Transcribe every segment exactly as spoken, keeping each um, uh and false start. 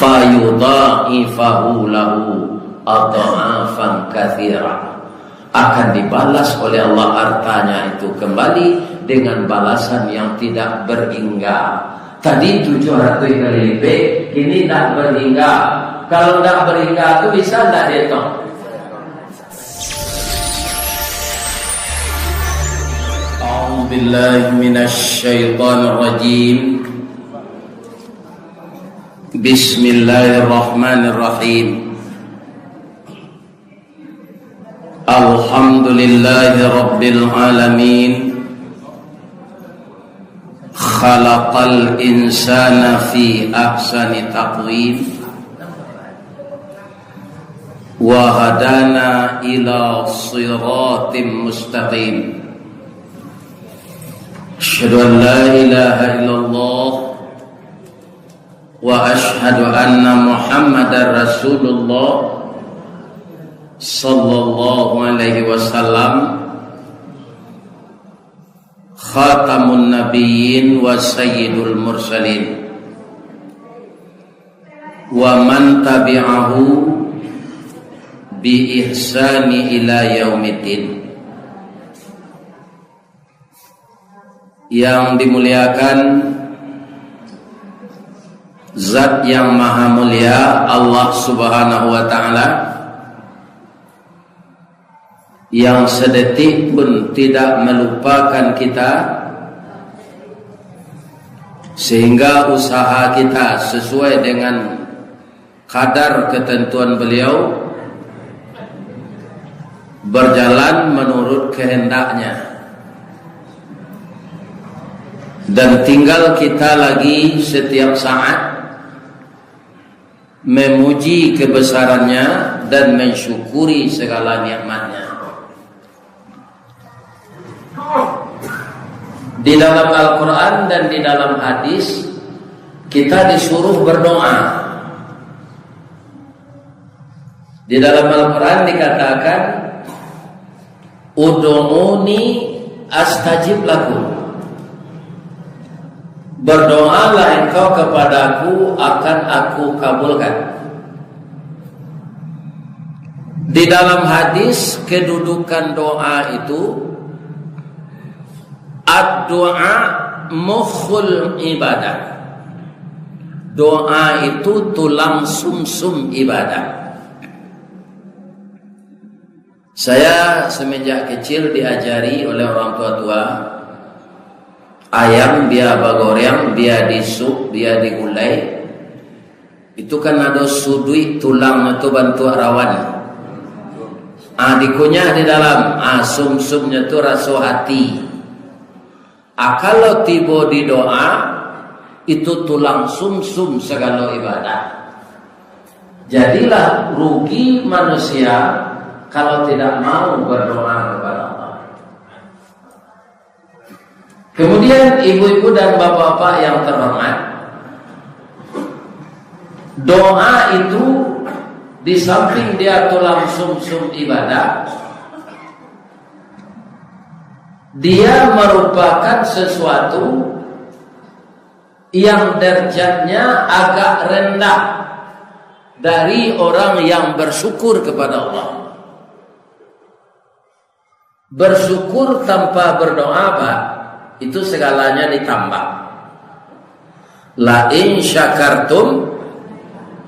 fayudha'ifahu lahu adh'afan katsirah. Akan dibalas oleh Allah hartanya itu kembali dengan balasan yang tidak berhingga. Tadi tujuh ratus kali lipat, kini tak berhingga. Kalau tak berhingga tu bisa tak dihitung? A'udzubillahi minasyaitonirrajim. Bismillahirrahmanirrahim. Alhamdulillahi rabbil alamin. Khalaqal insana fi ahsani taqwim. Wa hadana ila siratim mustaqim. Asyhadu an la ilaha illallah wa asyhadu anna Muhammadar Rasulullah sallallahu alaihi wasallam, khatamun nabiyyin wa sayyidul mursalin, wa man tabi'ahu bi ihsani ila yaumiddin. Yang dimuliakan Zat yang Maha Mulia, Allah Subhanahu wa Ta'ala, yang sedetik pun tidak melupakan kita, sehingga usaha kita sesuai dengan kadar ketentuan Beliau, berjalan menurut kehendak-Nya. Dan tinggal kita lagi setiap saat memuji kebesaran-Nya dan mensyukuri segala nikmat-Nya. Di dalam Al-Quran dan di dalam hadis, kita disuruh berdoa. Di dalam Al-Quran dikatakan, "Ud'uni astajib lakum." Berdoalah engkau kepadaku, akan Aku kabulkan. Di dalam hadis, kedudukan doa itu, ad-du'a mukhul ibadah. Doa itu tulang sumsum ibadah. Saya semenjak kecil diajari oleh orang tua-tua, ayam bia bagoreng, bia disup, bia digulai, itu kan ado suduik tulang tu bantuak rawan. Ah, dikunyah di dalam, ah, sumsumnya tu raso hati. Ah, kalau tibo di doa, itu tulang sumsum segalo ibadah. Jadilah rugi manusia kalau tidak mau berdoa kepada Allah. Kemudian, ibu-ibu dan bapak-bapak yang terhormat, doa itu di samping dia tulang sumsum ibadah, dia merupakan sesuatu yang derajatnya agak rendah dari orang yang bersyukur kepada Allah. Bersyukur tanpa berdoa, Pak, itu segalanya ditambah. "La in syakartum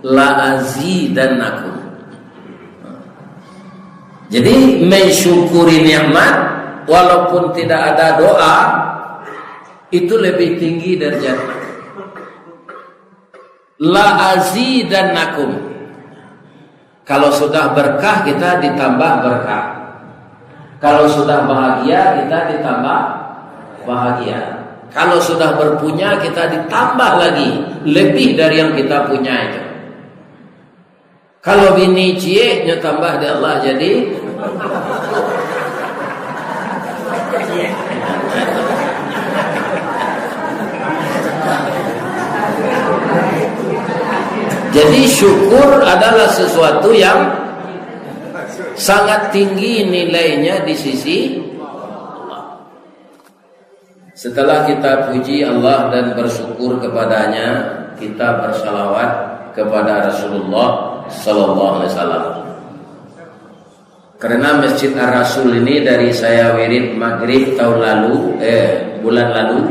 la azidannakum." Jadi, mensyukuri nikmat walaupun tidak ada doa, itu lebih tinggi derajatnya. "La azidannakum." Kalau sudah berkah, kita ditambah berkah. Kalau sudah bahagia, kita ditambah bahagia. Kalau sudah berpunya, kita ditambah lagi, lebih dari yang kita punya itu. Kalau bini ciek, nyo tambah dek Allah jadi. Jadi, syukur adalah sesuatu yang sangat tinggi nilainya di sisi Allah. Setelah kita puji Allah dan bersyukur kepada-Nya, kita bersalawat kepada Rasulullah sallallahu alaihi wasallam. Karena Masjid Ar-Rasul ini dari saya wirid maghrib tahun lalu, eh, bulan lalu,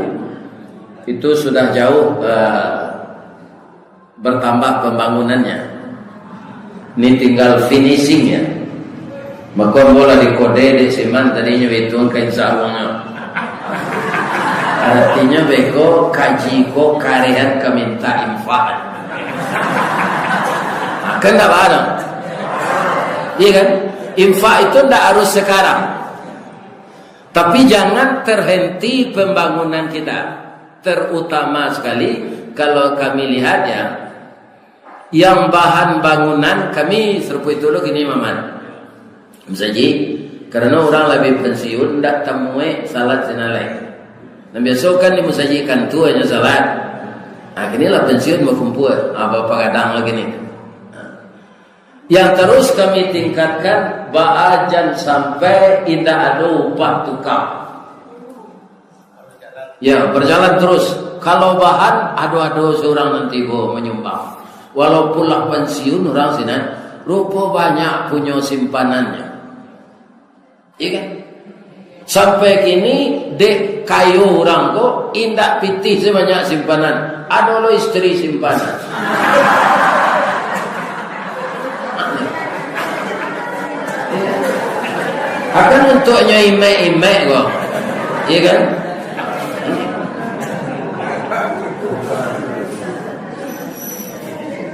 itu sudah jauh, eh, bertambah pembangunannya. Ini tinggal finishing ya. Mako ambo lah dikode dek Siman tadinyo, baitu ka insya Allahnyo. Artinyo beko kaji ko karehan ka minta infak. Kan ndak baa? Iya kan? Infak itu ndak harus sekarang. Tapi jangan terhenti pembangunan kita. Terutama sekali kalau kami lihat ya, yang bahan bangunan kami sarupo itu lo kini, Maman. Masajik, karena urang labiah pensiun, ndak tamuek salat sinan lai. Nan biaso kan di masajik kantua nyo salat. Ah, kini lah pensiun bakumpua, ah, bapagadang lagi ni. Yang terus kami tingkatkan, baa jan sampai indak ado upah tukang. Ya, berjalan terus. Kalau bahan, ado-ado surang nan tibo manyumbang. Walaupun lah pensiun urang sinan, rupo banyak punyo simpanannyo. Iya kan? Sampai kini, dek kayo urang ko, indak pitih sabanyak simpanan. Ado lo istri simpanan. Akan untuknyo imek-imek ko. Iya kan?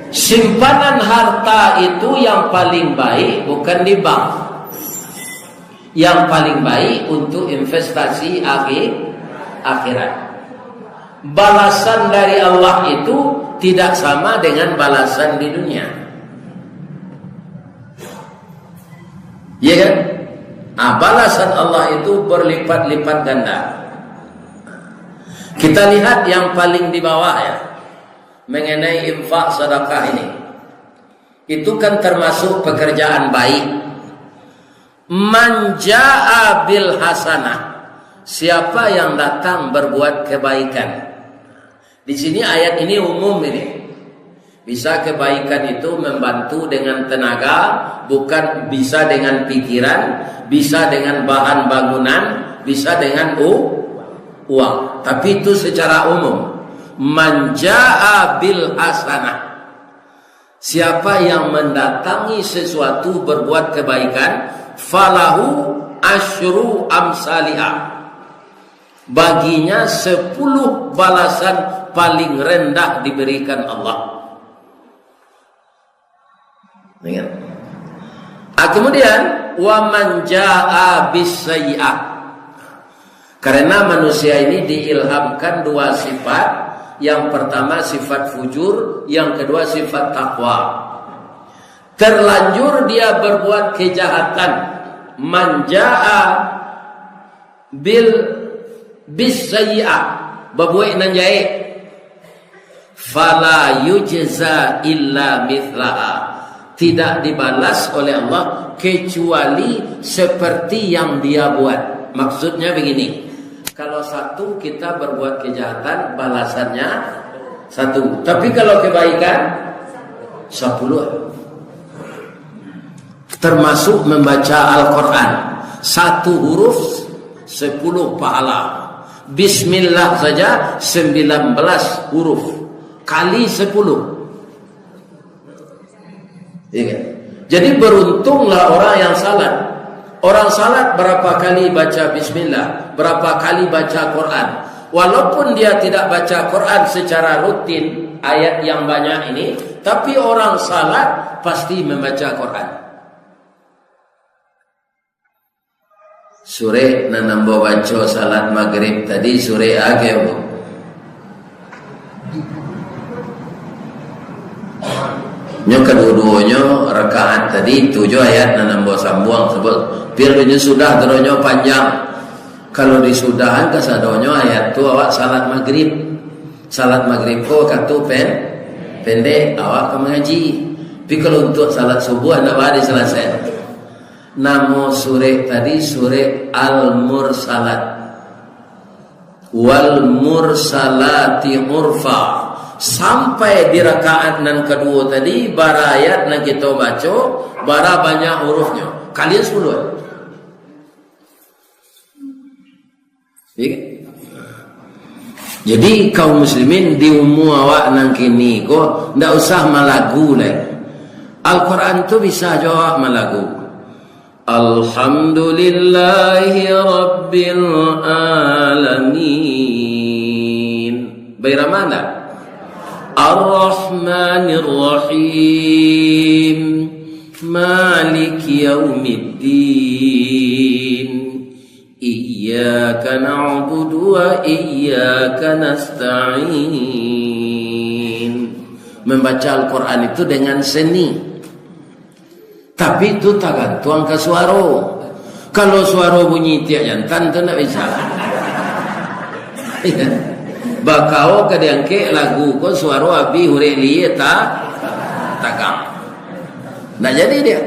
Simpanan harta itu yang paling baik bukan di bank. Yang paling baik untuk investasi akhi-, akhirat. Balasan dari Allah itu tidak sama dengan balasan di dunia. Iya kan? Ah, balasan Allah itu berlipat-lipat ganda. Kita lihat yang paling di bawah ya, mengenai infak sedekah ini. Itu kan termasuk pekerjaan baik. Man jaa bil hasanah, siapa yang datang berbuat kebaikan. Di sini ayat ini umum ini. Bisa kebaikan itu membantu dengan tenaga, bukan bisa dengan pikiran, bisa dengan bahan bangunan, bisa dengan u-, uang. Tapi itu secara umum. Man jaa bil hasanah. Siapa yang mendatangi sesuatu berbuat kebaikan, falahu asyru amsaliha. Baginya sepuluh balasan paling rendah diberikan Allah. Ingat. Ah, kemudian, wa man jaa bis sayyi'ah. Karena manusia ini diilhamkan dua sifat. Yang pertama sifat fujur, yang kedua sifat takwa. Terlanjur dia berbuat kejahatan. Man jaa bil bis sayyi'ah, babuek nan jahek. Fala yujza illa mithlaha. Tidak dibalas oleh Allah kecuali seperti yang dia buat. Maksudnya begini, kalau satu kita berbuat kejahatan, balasannya satu. Tapi kalau kebaikan, sepuluh. Termasuk membaca Al-Quran. Satu huruf, sepuluh pahala. Bismillah saja, sembilan belas huruf. Kali sepuluh. Iya kan? Jadi, beruntunglah orang yang salat. Orang salat berapa kali baca bismillah, berapa kali baca Quran. Walaupun dia tidak baca Quran secara rutin, ayat yang banyak ini, tapi orang salat pasti membaca Quran. Surek nan ambo baco salat magrib tadi, surek a ko, Bu? Nyo kaduo-duonyo rakaat tadi, tu jo ayat nan ambo sambuang, sabab pian inyo sudah, taruihnyo panjang. Kalau disudahan kasadonyo ayat tu, awak salat magrib. Salat magrib ko wakatu pen-, pendek, awak ka mangaji. Tapi kalau untuak salat subuah, ndak baa disalasaian. Namo surek tadi, surek Al-Mursalat. Wal mursalati urfa. Sampai di rakaat nan kaduo tadi, bara ayat nan kito baco, bara banyak hurufnyo. Kalian sepuluh. Iya kan? Jadi, kaum muslimin, di umua awak nan kini ko, ndak usah malagu lai. Al-Quran tu bisa jo awak malagu. Alhamdulillahi Rabbil Alamin. Bairama ndak? Ar-Rahmanir Rahim. Maliki Yaumiddin. Iyyaka na'budu wa iyyaka nasta'in. Membaca Al-Quran itu dengan seni. Tapi tu tagantuang ka suaro. Kalau suaro bunyi tiak jantan tu ndak bisa. Iya. Bakau ka diangkek lagu ko suaro abih urek lie ta-, tagang. Ndak jadi dia.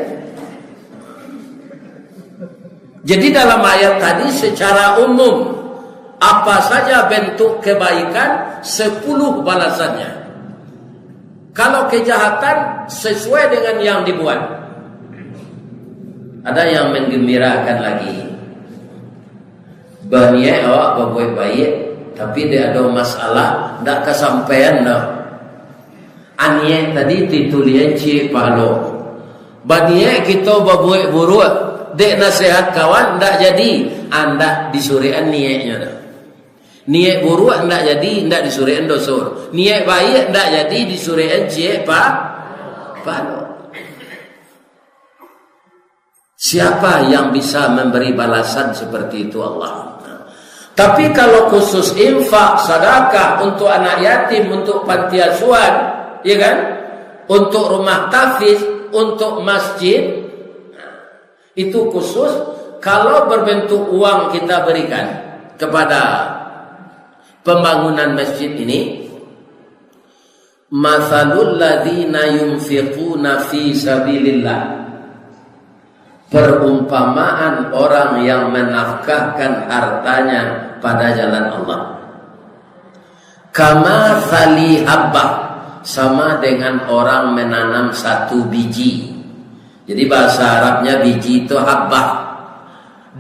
Jadi dalam ayat tadi secara umum, apa saja bentuk kebaikan, sepuluh balasannya. Kalau kejahatan, sesuai dengan yang dibuat. Ada yang menggembirakan lagi. Baniaik awak babuek baiak, tapi dek ado masalah, ndak kasampaian doh. Aniaik tadi titulian ciek pahalo. Baniaik kito babuek buruak, dek nasihat kawan, ndak jadi, andak disurekan niaiknyo doh. Niaik buruak ndak jadi, ndak disurekan doso. Niaik baiak ndak jadi, disurekan ciek pa-, pahalo. Siapa yang bisa memberi balasan seperti itu? Allah. Tapi kalau khusus infak, sedekah untuk anak yatim, untuk panti asuhan, ya kan? Untuk rumah tahfiz, untuk masjid, itu khusus kalau berbentuk uang kita berikan kepada pembangunan masjid ini. Matsalul ladzina yunfiquna fi sabilillah. Perumpamaan orang yang menafkahkan hartanya pada jalan Allah. Kamatsali habbah, sama dengan orang menanam satu biji. Jadi bahasa Arabnya biji itu habbah.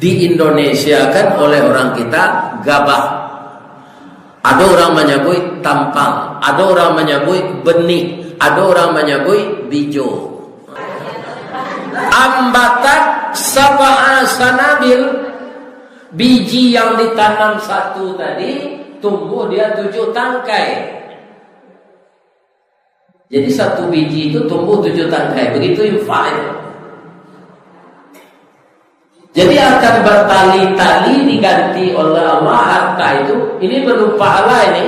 Diindonesiakan oleh orang kita gabah. Ado urang manyabuik tampang, ado urang manyabuik benih, ado urang manyabuik bijo. Ambatat sab'a sanabil, biji yang ditanam satu tadi, tumbuh dia tujuh tangkai. Jadi satu biji itu tumbuh tujuh tangkai, begitu infak itu. Jadi akan bertali-tali diganti oleh Allah harta itu. Ini berupa pahala ini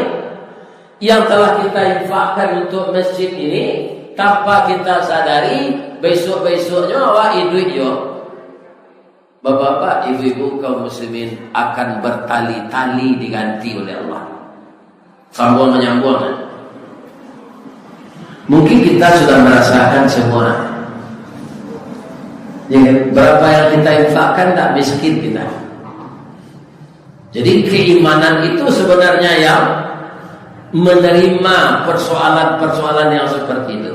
yang telah kita infakkan untuk masjid ini, tanpa kita sadari, besok-besoknyo awak iduik jo. Bapak-bapak, ibu-ibu, kaum muslimin, akan bertali-tali diganti oleh Allah. Sambuang manyambuang, kan? Mungkin kita sudah merasakan semua. Ya, kan? Berapa yang kita infakkan, tak miskin kita. Jadi, keimanan itu sebenarnya yang menerima persoalan-persoalan yang seperti itu.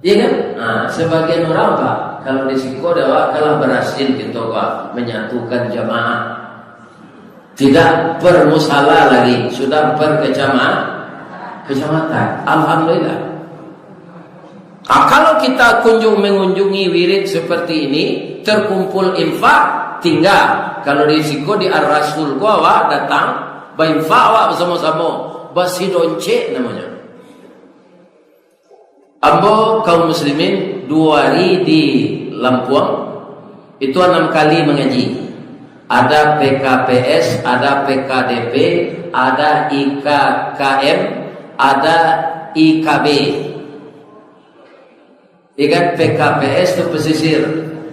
Iya kan? Nah, sebagian orang, Pak, kalau di siko dek awak kalah berhasil gitu, Pak, menyatukan jamaah. Tidak per musala lagi, sudah per kecama-, kecamatan. Alhamdulillah. Ah, kalau kita kunjung mengunjungi wirid seperti ini, terkumpul infak, tinggal. Kalau di siko di Ar-Rasul ko awak datang, bainfak awak bersama-sama, basidoncek namanya. Ambo kaum muslimin duo hari di Lampuang, itu anam kali mangaji. Ada P K P S, ada P K D P, ada I K K M, ada I K B. Ya kan, P K P S tu pesisir.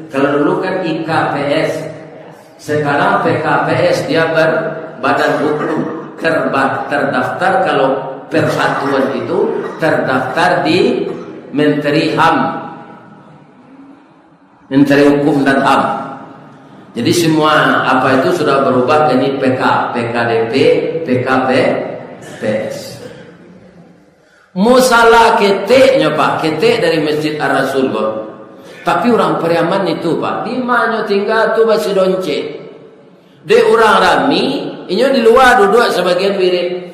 Kalau dulu kan I K P S. Sekarang P K P S dia berbadan hukum, terba-, terdaftar kalau persatuan itu terdaftar di Menteri HAM, Menteri Hukum dan HAM. Jadi semua apa itu sudah berubah jadi P K, P K D P, P K P S. Musala keteknyo, Pak, ketek dari Masjid Ar-Rasul ko. Tapi urang Pariaman itu, Pak, di ma nyo tingga tu basidoncek. Dek urang rami, inyo di lua duduak sabagian wirid.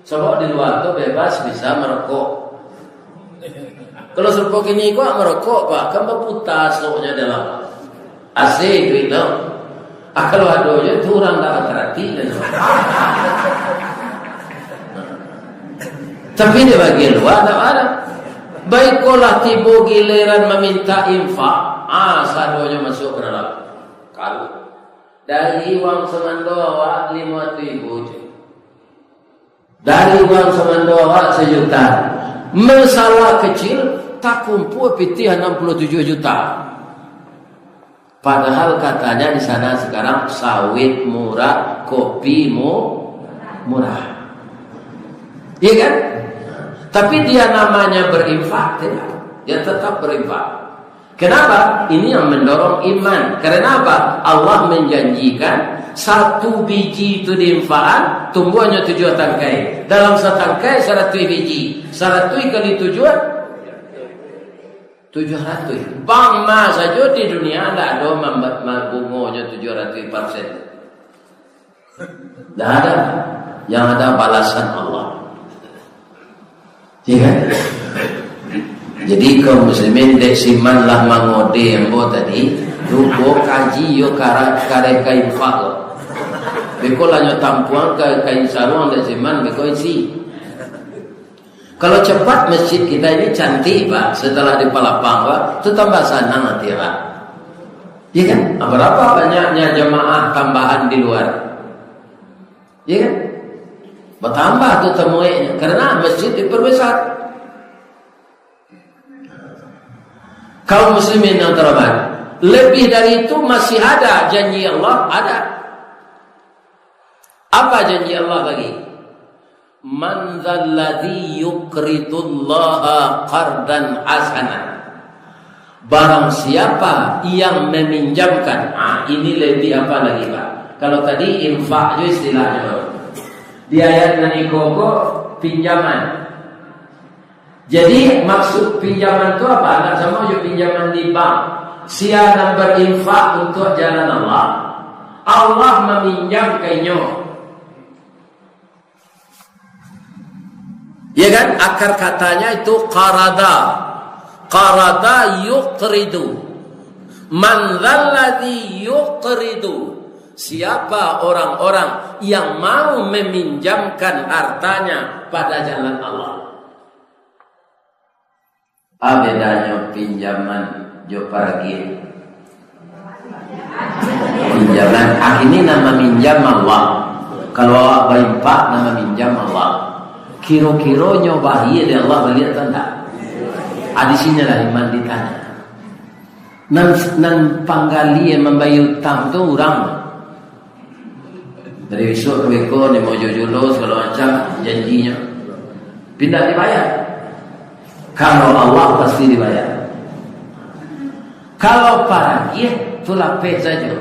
Sabab di lua tu bebas bisa marokok. Kalau sarupo kini ko marokok, Pak, kan baputa asoknyo dalam. A C duit tu. Ah, kalau ado je tu urang dak batarati kan. Tapi di bagian lua dak ado. Baikolah tibo giliran maminta infak, ah, sadonyo masuak ka dalam. Kalau dari uang sumando awak limo ratuih ribu je. Dari uang sumando awak sajuta, masalah kecil, takumpua pitih anam puluah tujuah juta. Padahal katanya di sana sekarang sawit murah, kopi mu-, murah. Iya kan? Tapi dia namanya berinfak, tidak. Dia tetap berinfak. Kenapa? Ini yang mendorong iman. Karena apa? Allah menjanjikan satu biji itu diinfakan, tumbuhnya tujuh tangkai. Dalam satangkai saratus biji. Saratus kali tujuh, tujuh ratus. Bank ma sajo di dunia ndak ada mambat ma-, bungonyo tujuh ratus persen. Ndak ada. Yang ada balasan Allah. Iya kan? Jadi kaum muslimin, dek siman lah mangode ambo tadi, lupo kaji yo kara-, kareh ka infak lo. Beko lah nyo tampuang ka kain saruang dek siman, beko isi. Kalau cepat masjid kita ini cantik, Pak, setelah dipalapang, Pak, tu tambah sanang ati, Pak. Iya kan? Berapa banyaknya jamaah tambahan di luar? Iya kan? Bertambah tu tamuiknya karena masjid diperbesar. Kaum muslimin yang terhormat, lebih dari itu masih ada janji Allah, ada. Apa janji Allah lagi? "Man dzalladzi yuqridullaha qardan hasanan." Barang siapa yang meminjamkan, ah, ini lebih apa lagi, Pak? Kalau tadi infak jo istilahnya, di ayat nan iko ko pinjaman. Jadi, maksud pinjaman tu apa? Ndak samo jo pinjaman di bank. Sia nan berinfak untuk jalan Allah, Allah maminjam ka inyo. Ya kan? Akar katanya itu qarada. Qarada yuqridu. Man dzalladzi yuqridu. Siapa orang-orang yang mau meminjamkan hartanya pada jalan Allah? Ah, bedanyo pinjaman jo paragiah. Pinjaman, ah, ini nan maminjam Allah. Kalau awak bainfak, nan maminjam Allah. Kiro-kiro nyo bahie dek Allah baliak atau ndak? Ah, di sinilah iman ditanya. Nan, nan panggali yang mambayia utang tu urang. Dari bisuak ka beko, ni mau jojodo, segala macam janjinyo. Pindah dibayar. Kalau Allah pasti dibayar. Kalau paragiah, tu lapeh sajo.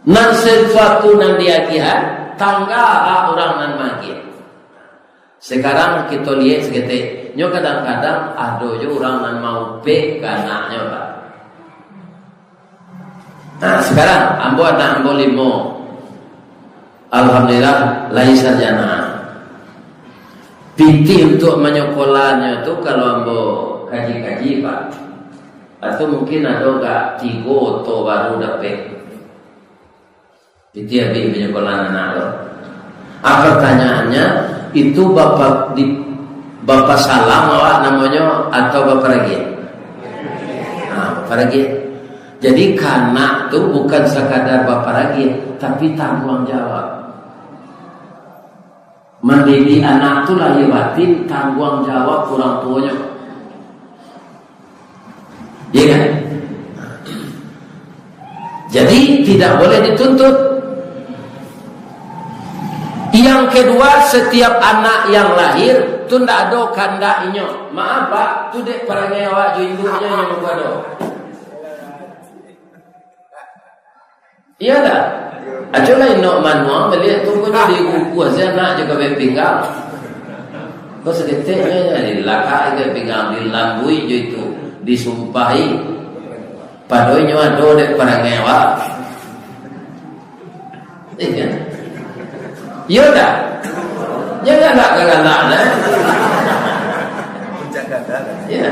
Nan sesuatu nan diagiahan, tangga hak urang nan maagiah. Sekarang kito liek saketek. Nyo kadang-kadang ado jo urang nan maupek ka anaknyo, Pak. Nah, sekarang ambo anak ambo limo. Alhamdulillah, lai sarjana. Pitih untuk manyokolahnyo tu, kalau ambo kaji-kaji, Pak, atau mungkin ado gak tigo oto baru dapek. Itu abih panyokolahan anak lo. Ah, pertanyaannya, itu bapa di, bapa salam awak namonyo atau bapa ragiah? Nah, bapa ragiah. Jadi, kanak tu bukan sekadar bapa ragiah, tapi tangguang jawab. Mandidik anak tu lahia batin, tangguang jawab urang tuonyo. Iya kan? Jadi, tidak boleh dituntut. Yang kedua, setiap anak yang lahir tu ndak ado kandak inyo. Maaf, Pak, tu dek parangai awak jo induknyo yang mangko ado. Iya dak? Ajo lah inok manuang maliek tu punyo dikukuah si anak jo kabek pinggang. Ko saketek nyo dilakak ka pinggang, dilambuik jo itu, disumpahi. Padahal nyo ado dek parangai awak. Iya. Iya tak? Nyo galak-galak, nah. Iya.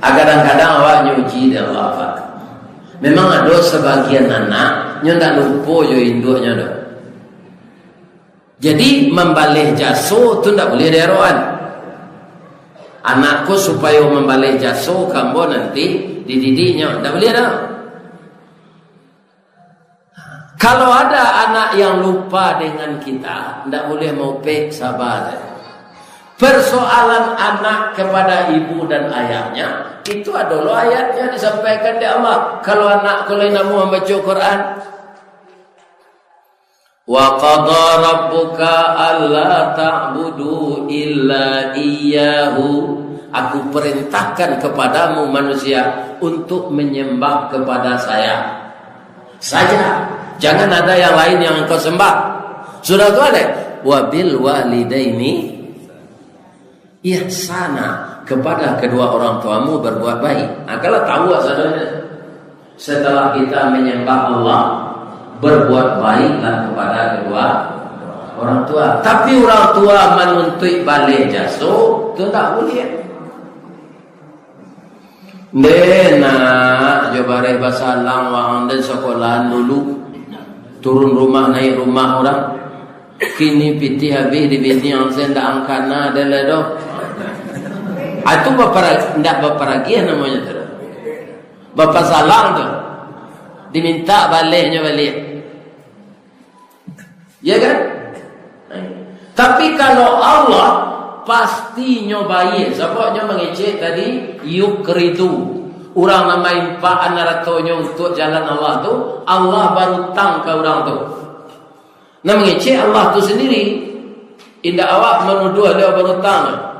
Ah, kadang-kadang awak nyo uji dek Allah, Pak. Memang ado sabagian anak, nyo ndak lupo jo induaknyo doh. Jadi, mambaleh jaso tu ndak buliah diarokan. Anak ko supayo mambaleh jaso ka ambo nanti dididiknyo, ndak buliah doh. Kalau ada anak yang lupa dengan kita, ndak buliah maupek, saba sajo. Persoalan anak kepada ibu dan ayahnya, itu ado lo ayatnyo disampaikan dek Allah. Kalau anak ko lai namuah mambaco Quran, "Wa qada rabbuka alla ta'budu illa iyyahu." Aku perintahkan kepadamu, manusia, untuk menyembah kepada Saya saja. Jangan ada yang lain yang engkau sembah. Sudah tu ado, "Wa bil walidaini ihsana." Kepada kedua orang tuamu berbuat baik. Nah, kalau tahu asalnya, setelah kita menyembah Allah, berbuat baiklah kepada kedua orang tua. Tapi orang tua manuntuik baleh jaso, tu ndak buliah. Ndeh nak jo bareh basalang wang den sakolahan dulu. Turun rumah, naik rumah urang. Kini pitih abih di bini ang sen dak angkana den lai doh. Ah, tu bapara-, ndak baparagiah namonyo tu. Bapasalang tu. Diminta balehnyo baliak. Ya kan? Tapi kalau Allah, pastinyo bayie. Sabab nyo mangecek tadi, yukridu. Urang nan maimpakan aratonyo untuak jalan Allah tu, Allah barutang ka urang tu. Nan mangecek Allah tu sandiri. Indak awak manuduah dia barutang.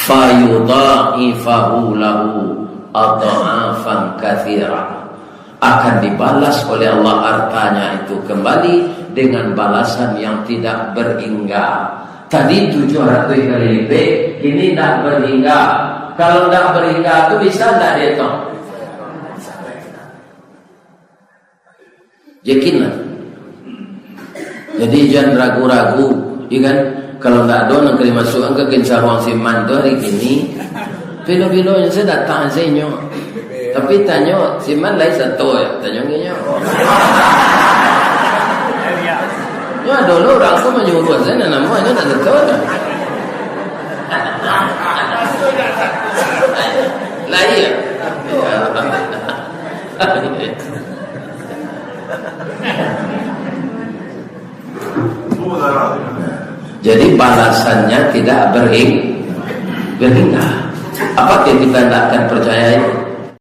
Fayudha'ifahu lahu adh'afan katsirah. Akan dibalas oleh Allah hartanya itu kembali dengan balasan yang tidak berhingga. Tadi tujuh ratus kali lipat, kini ndak berhingga. Kalau ndak berhingga tu bisa ndak dihitung? Yakinlah. Jadi, jan ragu-ragu, ya kan? Kalau ndak ado nan ka dimasuakkan ka ginsa ruang si Man tu ari kini, pilo-pilo nyo se datang se nyo. Tapi tanyo, si Man lai sato yo, tanyo nginyo. Nyo ado lo urang tu manyuruah se, nan namo nyo ndak sato doh. Lai yo. Jadi balasannya tidak berhing-, berhingga. Apakah kita tidak akan percaya itu?